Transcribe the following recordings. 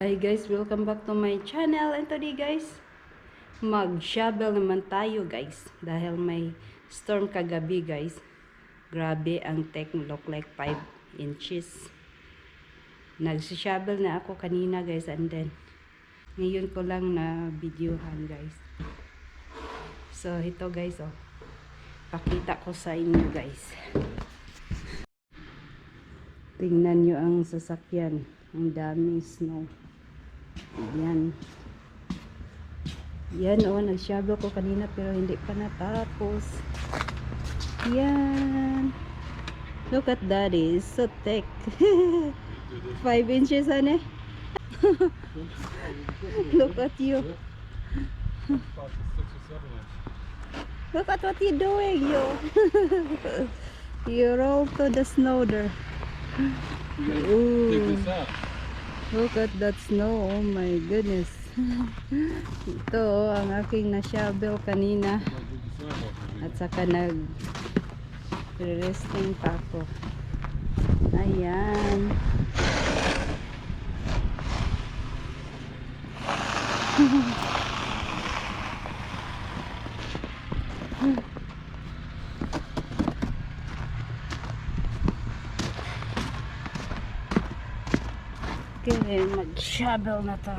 Hi guys, welcome back to my channel. And today guys, mag-shovel naman tayo guys. Dahil may storm kagabi guys. Grabe ang look like 5 inches. Nag-shovel na ako kanina guys. And then, ngayon ko lang na videohan guys. So ito guys oh. Pakita ko sa inyo guys. Tingnan nyo ang sasakyan. Ang dami snow. Yan. Yan o, nag-shovel ko kanina pero hindi pa natapos. Yan. Look at that, is so thick. 5 inches ane. Look at you. Look at what you're doing, you. You roll to the snow there. Ooh. Look at that snow. Oh my goodness. Ito ang aking na-shovel kanina. At saka nag-resting pa ako. Ayan. Okay, mag-shovel na to.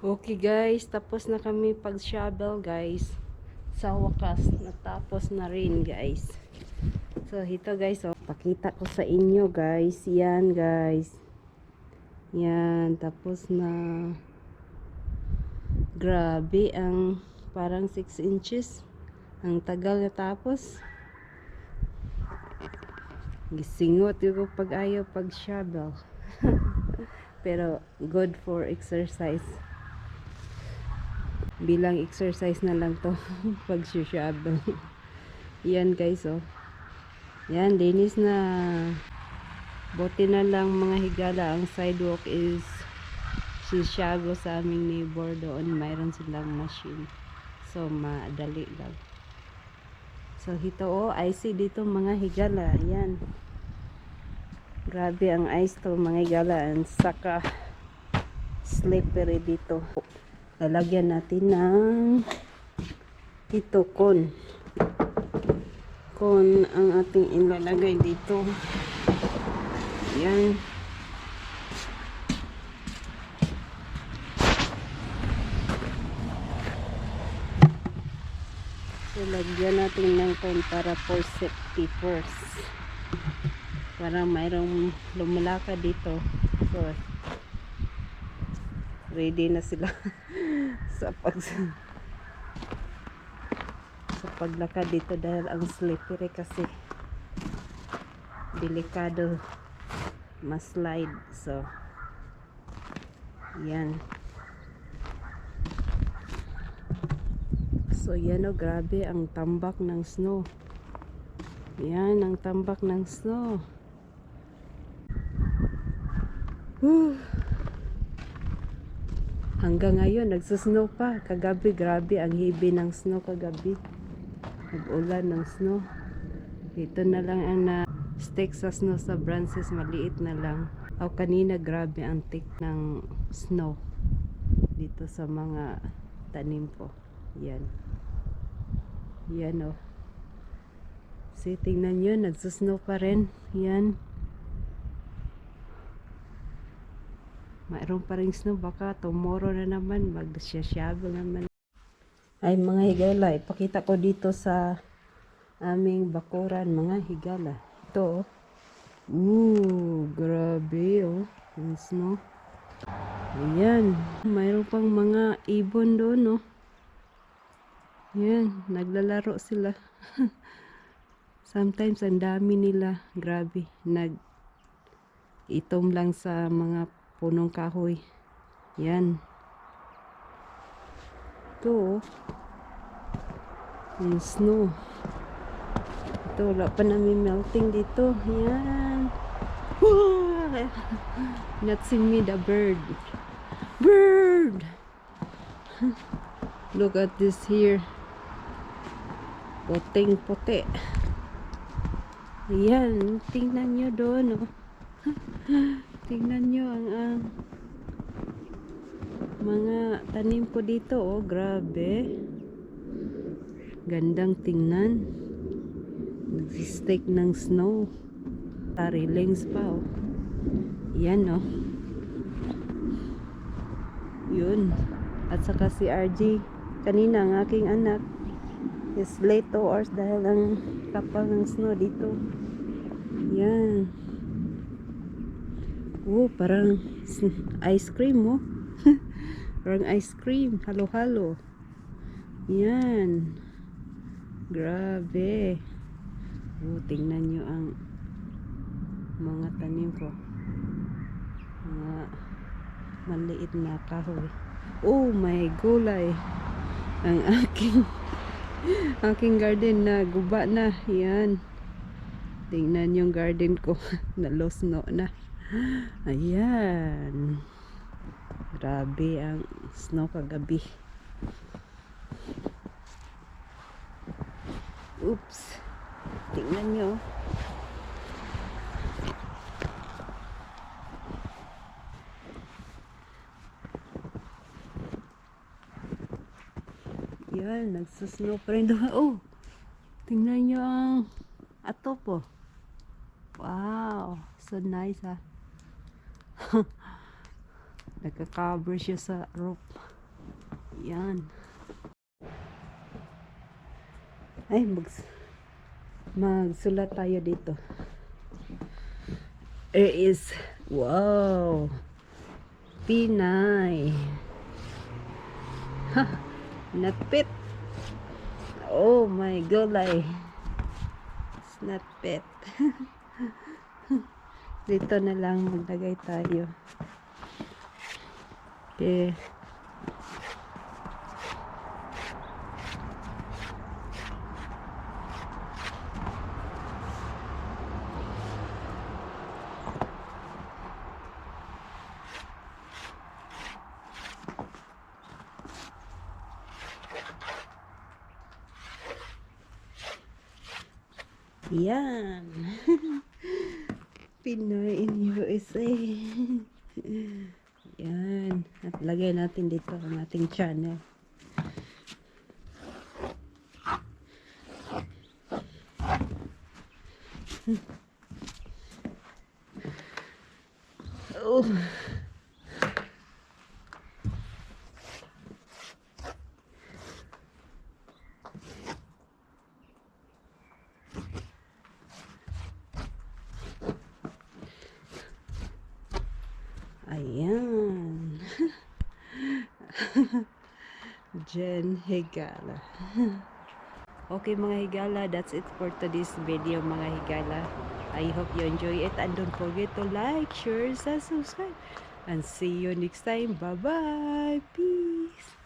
Okay guys, tapos na kami pag-shovel guys. Sa wakas, natapos na rin guys. So ito guys, oh, pakita ko sa inyo guys. Yan guys. Yan, tapos na. Grabe, ang parang 6 inches. Ang tagal na tapos. Gisingot yung pag ayaw pag-shovel. Pero good for exercise. Bilang exercise na lang to pag-shovel. Yan guys, oh. Yan, linis na. Buti na lang mga higala, ang sidewalk is sisyago sa aming neighbor doon. Mayroon silang machine. So, madali lang. So, ito oh, icy dito mga higala. Yan. Grabe ang ice to mga higala. And saka slippery dito. Lalagyan natin ng ito, con ang ating ilalagay dito. Yan. So, lagyan natin ng con para for safety first. Para mayroong lumalaka dito. So, ready na sila sa paglakad dito dahil ang slippery kasi delikado ma-slide. So yan. So yan o, grabe ang tambak ng snow. Yan ang tambak ng snow. Whew. Hanggang ngayon nagsusnow pa. Kagabi grabe ang heavy ng snow kagabi. Nag-ulan ng snow. Ito na lang ang stick sa snow sa branches, maliit na lang. O kanina grabe ang thick ng snow dito sa mga tanim ko. Yan. Yan o. See, tingnan nyo, nagsusnow pa rin. Yan. Mayroon pa rin snow. Baka tomorrow na naman mag-shovel naman. Ay mga higala, ipakita ko dito sa aming bakuran mga higala. Ito oh. Grabe oh. Ang snow. Ayan. Mayroon pang mga ibon doon oh. Ayan. Naglalaro sila. Sometimes ang dami nila. Grabe. Itom lang sa mga punong kahoy. Yan. Ito oh. Ang snow. Ito, wala pa namin melting dito. Yan. Not see me, the bird. Bird! Look at this here. Puting puti. Ayan. Tingnan nyo doon. Oh. Tingnan nyo ang mga tanim ko dito. Oh, grabe. Gandang tingnan. Nag-stick ng snow. Tarilings pa oh. Yan oh. Yun. At saka si RG kanina ang aking anak is late 2 hours dahil ang kapal ng snow dito. Yan. Oh, parang ice cream oh. Parang ice cream. Halo-halo. Yan. Grabe. Oh, tingnan nyo ang mga tanim ko. Mga maliit na kahoy. Oh my gulay. Ang aking garden na guba na. Yan. Tingnan yung garden ko. Nalosno na. Ayan. Grabe ang snow kagabi. Oops. Tingnan nyo. Yan, nagsusnow pa rin doon. Oh, tingnan nyo ang ato po. Wow, so nice ha. Nagka-cover siya sa roof. Yan. Ay, magsulat tayo dito. There is, wow, Pinay. Ha, not pet. Oh my golay. It's not pet. Dito na lang maglagay tayo. Okay. Yan. Pinoy in USA. Yan. At lagay natin dito ang ating channel. Oh. Ayan. Jen Higala. Okay mga higala, that's it for today's video mga higala. I hope you enjoy it and don't forget to like, share, and subscribe. And see you next time. Bye-bye. Peace.